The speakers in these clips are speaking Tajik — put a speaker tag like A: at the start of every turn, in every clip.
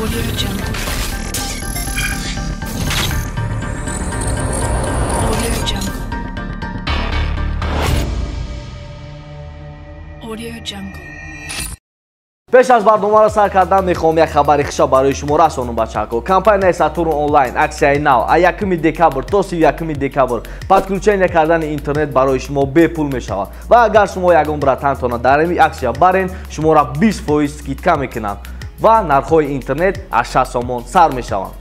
A: Audio Jungle. Audio Jungle. Audio Jungle.
B: Пеш аз барномаро сар кардан мехоҳам як хабари хуша барои шумо расонам, бачаҳако. Компанияи Сатурн онлайн аксияи нав аз 1 декабр то 31 декабр подключение кардани интернет барои шумо бепул мешавад ва агар шумо ягон братантона дар ин аксия барен, шуморо 20% скидка мекунанд ва нархҳои интернет аз 6 сомон сар мешаванд.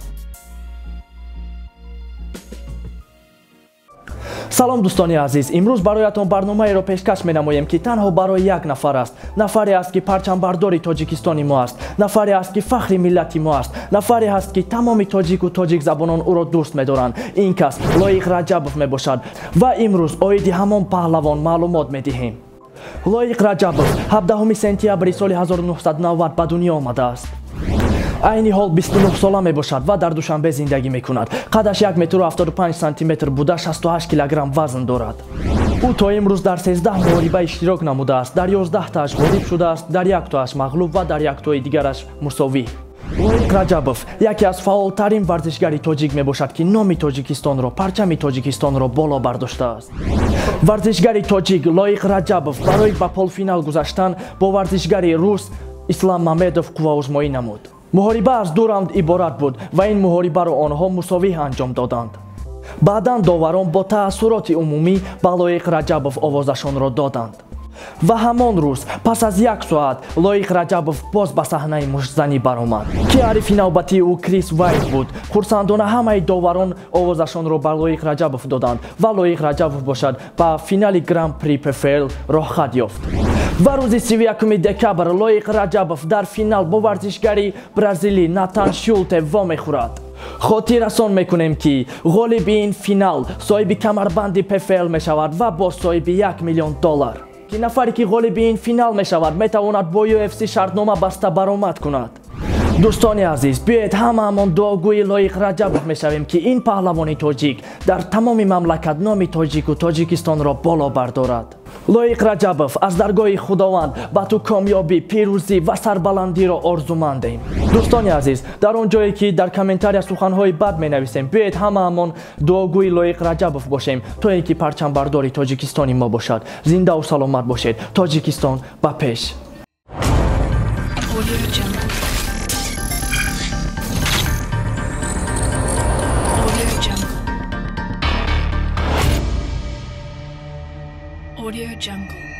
C: Салом, дӯстони азиз. Имрӯз бароятон барномаеро пешкаш менамоем, ки танҳо барои як нафар аст. Нафаре аст, ки парчамбардори Тоҷикистони мо аст, нафаре аст, ки фахри миллати мо аст, нафаре аст, ки тамоми тоҷику тоҷикзабонон ӯро дӯст медоранд. Ин кас Лоиқ Раҷабов мебошад ва имрӯз оиди ҳамон паҳлавон маълумот медиҳем. Лоиқ Раҷабов 17 сентябри соли 1990 ба дунё омадааст. Айни ҳол 29 сола мебошад ва дар Душанбе зиндагӣ мекунад. Қадаш 1 метру 75 сантиметр буда, 68 килограмм вазн дорад. Ӯ то имрӯз дар 13 муҳориба иштирок намудааст, дар 11 тааш ғолиб шудааст, дар як тоаш мағлуб ва дар як тои дигараш мусовӣ. Лоиқ Раҷабов яке аз фаъолтарин варзишгари тоҷик мебошад, ки номи Тоҷикистонро, парчами Тоҷикистонро боло бардоштааст. Варзишгари тоҷик Лоиқ Раҷабов барои ба полфинал гузаштан бо варзишгари рус Ислам Мамедов қувваозмоӣ намуд. Муҳориба аз ду раунд иборат буд ва ин муҳорибаро онҳо мусовӣ анҷом доданд. Баъдан доварон бо таассуроти умумӣ ба Лоиқ Раҷабов овозашонро доданд. Ва ҳамон рӯз пас аз як соат Лоиқ Раҷабов боз ба саҳнаи муштзанӣ баромад, ки ҳарифи навбатии ӯ Крис Вайт буд. Хурсандона ҳамаи доварон овозашонро ба Лоиқ Раҷабов доданд ва Лоиқ Раҷабов бошад ба финали Гран-при ПФЛ роҳхат ёфт. Ва рӯзи 31 декабр Лоиқ Раҷабов дар финал бо варзишгари бразилӣ Натан Шулте вомехӯрад. Хотиррасон мекунем, ки ғолиби ин финал соҳиби камарбанди ПФЛ мешавад ва боз соҳиби 1 миллион доллар. Ки нафаре ки ғолиби ин финал мешавад, метавонад бо UFC шартнома баста баромад кунад. Дӯстони азиз, биёед ҳамаамон дуогӯи Лоиқ Раҷабов мешавем, ки ин паҳлавони тоҷик дар тамоми мамлакат номи тоҷику Тоҷикистонро боло бардорад. Лоиқ Раҷабов, аз даргоҳи Худованд ба ту комёбӣ, пирӯзӣ ва сарбаландиро орзумандем. Дӯстони азиз, дар он ҷое ки дар комментария суханҳои бад менависем, биёед ҳамаамон дуогӯи Лоиқ Раҷабов бошем, то ин ки парчамбардори Тоҷикистони мо бошад. Зиндаву саломат бошед. Тоҷикистон ба пеш.
A: Audio Jungle. Audio Jungle. Audio Jungle.